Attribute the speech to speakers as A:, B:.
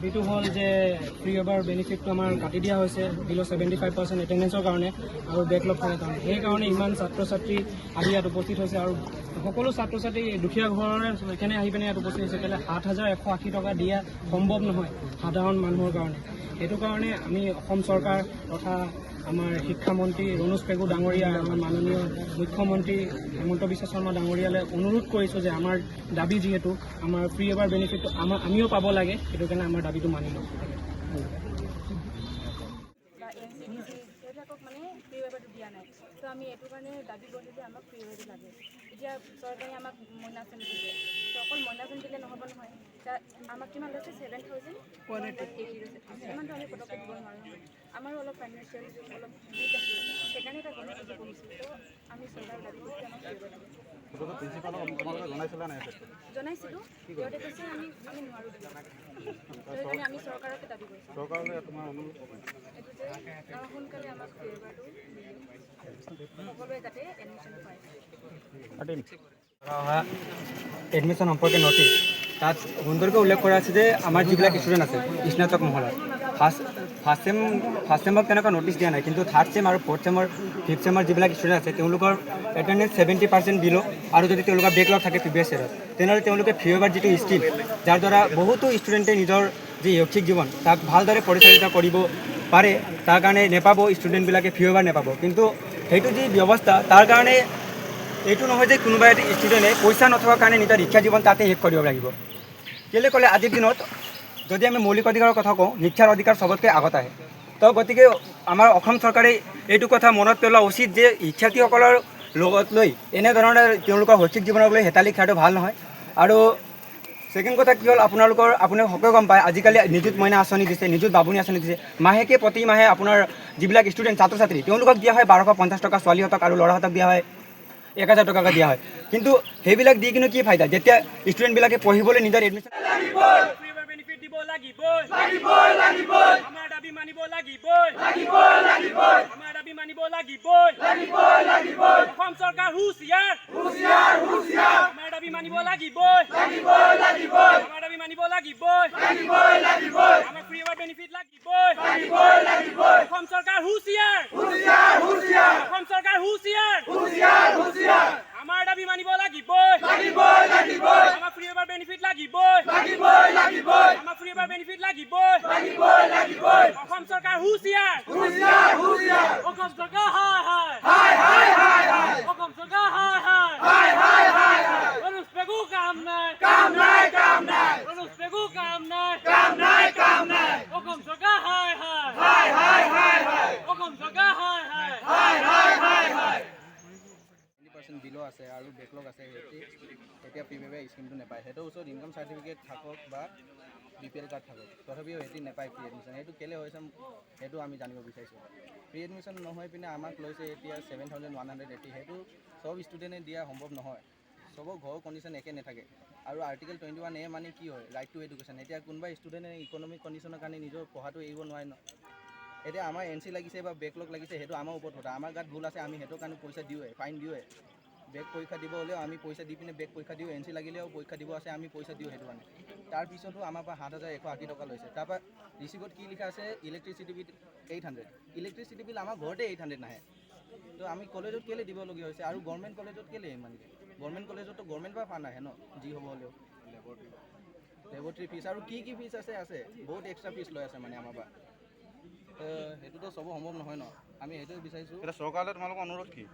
A: দাবীটো হ'ল যে free weaver বেনিফিটটো আমাৰ কাটি দিয়া হৈছে বিল' 75% এটেণ্ডেঞ্চৰ কাৰণে আৰু বেকলগ থকাৰ কাৰণে। সেইকাৰণে ইমান ছাত্ৰ ছাত্ৰী আহি ইয়াত উপস্থিত হৈছে আৰু সকলো ছাত্ৰ ছাত্ৰী দুখীয়া ঘৰৰে সেইকাৰণে আহি পিনে ইয়াত উপস্থিত হৈছে। কেলৈ 7180 টকা দিয়া সম্ভৱ নহয় সাধাৰণ মানুহৰ কাৰণে। সেইটো কাৰণে আমি অসম চৰকাৰ তথা আমাৰ শিক্ষামন্ত্ৰী ৰণোজ পেগু ডাঙৰীয়া, আমাৰ মাননীয় মুখ্যমন্ত্ৰী হিমন্ত বিশ্ব শৰ্মা ডাঙৰীয়ালৈ অনুৰোধ কৰিছোঁ যে আমাৰ দাবী যিহেতু আমাৰ ফ্ৰী ৱেভাৰ বেনিফিটটো আমাৰ আমিও পাব লাগে, সেইটো কাৰণে আমাৰ দাবীটো মানি লওক।
B: বা এনচিডিচি সেইবিলাকক মানে ফ্ৰী ৱেভাৰটো দিয়া নাই। তো আমি এইটো কাৰণে দাবী কৰিছোঁ যে আমাক ফ্ৰী ৱেভাৰটো লাগে। এতিয়া চৰকাৰে আমাক মইনা আঁচনি দিছে, তো অকল মইনা আঁচনি দিলে নহ'ব নহয়। এতিয়া আমাক কিমান লৈছে? 7180 লৈছে। ইমানটো আমি পটককৈ দিব নোৱাৰোঁ নহয়। আমাৰো অলপ ফাইনেন্সিয়েল অলপ উইক আছে, সেইকাৰণে এটা গণেশ পঢ়িছোঁ। তো আমি চৰকাৰক দাবী কৰিছোঁ যে আমাক ফ্ৰী ৱেভাৰ লাগে।
C: কথাটো প্ৰিন্সিপালক তোমালোকে জনাইছিলা নাই এই ক্ষেত্ৰত?
B: জনাইছিলোঁ। সিহঁতে কৈছে আমি নোৱাৰোঁ দিব। তো সেইকাৰণে আমি চৰকাৰকে দাবী কৰিছোঁ।
C: চৰকাৰলৈ তোমাৰ অনুৰোধ?
B: এইটো যে সোনকালে আমাক ফ্ৰী ৱেভাৰটো দি দিয়ক, সকলোৱে যাতে এডমিশ্যন পায়।
D: অহা এডমিশ্যন সম্পৰ্কে নটিচ, তাত সুন্দৰকৈ উল্লেখ কৰা আছে যে আমাৰ যিবিলাক ষ্টুডেণ্ট আছে স্নাতক মহলাত, ফাৰ্ষ্ট চেমক তেনেকুৱা নটিচ দিয়া নাই, কিন্তু থাৰ্ড চেম আৰু ফ'ৰ্থ চেমৰ, ফিফ্থ চেমৰ যিবিলাক ষ্টুডেণ্ট আছে, তেওঁলোকৰ এটেণ্ডেঞ্চ 70% বিল' আৰু যদি তেওঁলোকৰ বেকলগ থাকে প্ৰিভিয়াছ ইয়েৰত, তেনেহ'লে তেওঁলোকে ফ্ৰী ৱেভাৰ যিটো স্কীম, যাৰ দ্বাৰা বহুতো ষ্টুডেণ্টে নিজৰ যি শৈক্ষিক জীৱন তাক ভালদৰে পৰিচালিত কৰিব পাৰে, তাৰ কাৰণে নেপাব, ষ্টুডেণ্টবিলাকে ফ্ৰী ৱেভাৰ নেপাব। কিন্তু সেইটো যি ব্যৱস্থা, তাৰ কাৰণে এইটো নহয় যে কোনোবা এটি ষ্টুডেণ্টে পইচা নথকাৰ কাৰণে নিজৰ শিক্ষা জীৱন তাতে শেষ কৰিব লাগিব। কেলৈ ক'লে আজিৰ দিনত যদি আমি মৌলিক অধিকাৰৰ কথা কওঁ, শিক্ষাৰ অধিকাৰ চবতকৈ আগত আহে। তো গতিকে আমাৰ অসম চৰকাৰে এইটো কথা মনত পেলোৱা উচিত যে শিক্ষাৰ্থীসকলৰ লগত লৈ এনেধৰণে তেওঁলোকৰ শৈক্ষিক জীৱনক লৈ হেতালি খেলাটো ভাল নহয়। আৰু ছেকেণ্ড কথা কি হ'ল, আপোনালোকৰ আপুনি সকলোৱে গম পায়, আজিকালি নিযুত মইনা আঁচনি দিছে, নিযুত বাবুনি আঁচনি দিছে। মাহেকে প্ৰতি মাহে আপোনাৰ যিবিলাক ষ্টুডেণ্ট ছাত্ৰ ছাত্ৰী, তেওঁলোকক দিয়া হয় 1250 টকা ছোৱালীহঁতক আৰু ল'ৰাহঁতক দিয়া হয় 1000 টকাকৈ দিয়া হয়। কিন্তু সেইবিলাক দি কিন্তু কি ফাইদা, যেতিয়া ষ্টুডেণ্টবিলাকে পঢ়িবলৈ নিজৰ এডমিশ্যন
A: ফ্ৰী ৱেভাৰ বেনিফিট দিব লাগিবই, লাগিবই, লাগিবই। আমাৰ দাবী মানিব লাগিবই, লাগিবই, লাগিবই। আমাৰ দাবী মানিব লাগিবই, লাগিবই, লাগিবই। অসম চৰকাৰ হুঁচিয়াৰ, হুঁচিয়াৰ, হুঁচিয়াৰ। আমাৰ দাবী মানিব লাগিবই, লাগিবই, লাগিবই। আমাৰ দাবী মানিব লাগিবই, লাগিবই, লাগিবই। আমাক ফ্ৰী ৱেভাৰ বেনিফিট লাগিবই, লাগিবই, লাগিবই। অসম চৰকাৰ হুঁচিয়াৰ, হুঁচিয়াৰ, হুঁচিয়াৰ। অসম চৰকাৰ হুঁচিয়াৰ, হুঁচিয়াৰ, হুঁচিয়াৰ। আমাৰ দাবী মানিব লাগিবই, লাগিবই, লাগিবই। আমাক ফ্ৰী ৱেভাৰ বেনিফিট লাগিবই, লাগিবই, লাগিবই। আমাক ফ্ৰী ৱেভাৰ বেনিফিট লাগিবই, লাগিবই, লাগিবই। অসম চৰকাৰ হুঁচিয়াৰ, হুঁচিয়াৰ, হুঁচিয়াৰ। অসম চৰকাৰ হায় হায়, হায় হায় হায় হায়। অসম চৰকাৰ হায় হায়, হায় হায় হায় হায়। ৰণোজ পেগু কাম নাই, কাম নাই, কাম নাই। ৰণোজ পেগু কাম নাই, কাম নাই, কাম নাই। অসম চৰকাৰ হায় হায়, হায় হায় হায় হায়। অসম চৰকাৰ হায় হায়, হায় হায় হায় হায়।
E: 20% বিলো আছে আৰু বেকলগ আছে, সিহঁতি এতিয়া ফ্ৰী ৱেভাৰ স্কিমটো নাপায়। সিহঁতৰ ওচৰত ইনকাম চাৰ্টিফিকেট থাকক বা বিপিএল কাৰ্ড থাকক, তথাপিও সিহঁতি নাপায় ফ্ৰী এডমিশ্যন। সেইটো কেলৈ হৈছে, সেইটো আমি জানিব বিচাৰিছোঁ। ফ্ৰী এডমিশ্যন নহয় পিনে আমাক লৈছে এতিয়া 7180। সেইটো চব ষ্টুডেণ্টে দিয়া সম্ভৱ নহয়, চবৰ ঘৰৰ কণ্ডিশ্যন একে নাথাকে। আৰু আৰ্টিকেল 21এ মানে কি হয়? Right to education. এতিয়া কোনোবা ষ্টুডেণ্টে ইকনমিক কণ্ডিশ্যনৰ কাৰণে নিজৰ পঢ়াটো এৰিব নোৱাৰে ন। এতিয়া আমাৰ এন চি লাগিছে বা বেকলগ লাগিছে, সেইটো আমাৰ ওপৰত কথা। আমাৰ গাত ভুল আছে, আমি সেইটো কাৰণে পইচা দিওঁৱে, ফাইন দিওঁৱে। বেক পৰীক্ষা দিব হ'লেও আমি পইচা দি পিনে বেক পৰীক্ষা দিওঁ। এন চি লাগিলেও পৰীক্ষা দিব আছে, আমি পইচা দিওঁ সেইটো কাৰণে। তাৰপিছতো আমাৰ পৰা 7180 টকা লৈছে। তাৰপৰা ৰিচিপ্টত কি লিখা আছে? Electricity bill 800। ইলেক্ট্ৰিচিটি বিল আমাৰ ঘৰতে 800 নাহে, তো আমি কলেজত কেলৈ দিবলগীয়া হৈছে? আৰু গভৰ্ণমেণ্ট কলেজত কেলৈ ইমানকৈ? গভৰ্ণমেণ্ট কলেজততো গভৰ্ণমেণ্ট পৰা ফাণ্ড আহে ন, যি হ'ব হ'লেও। লেবৰেটৰী ফিজ আৰু কি কি ফিজ আছে আছে, বহুত এক্সট্ৰা ফিজ লৈ আছে মানে আমাৰ পৰা। সেইটোতো চব সম্ভৱ নহয় ন। আমি সেইটোৱে বিচাৰিছোঁ।
C: এতিয়া চৰকাৰলৈ তোমালোকৰ অনুৰোধ কি?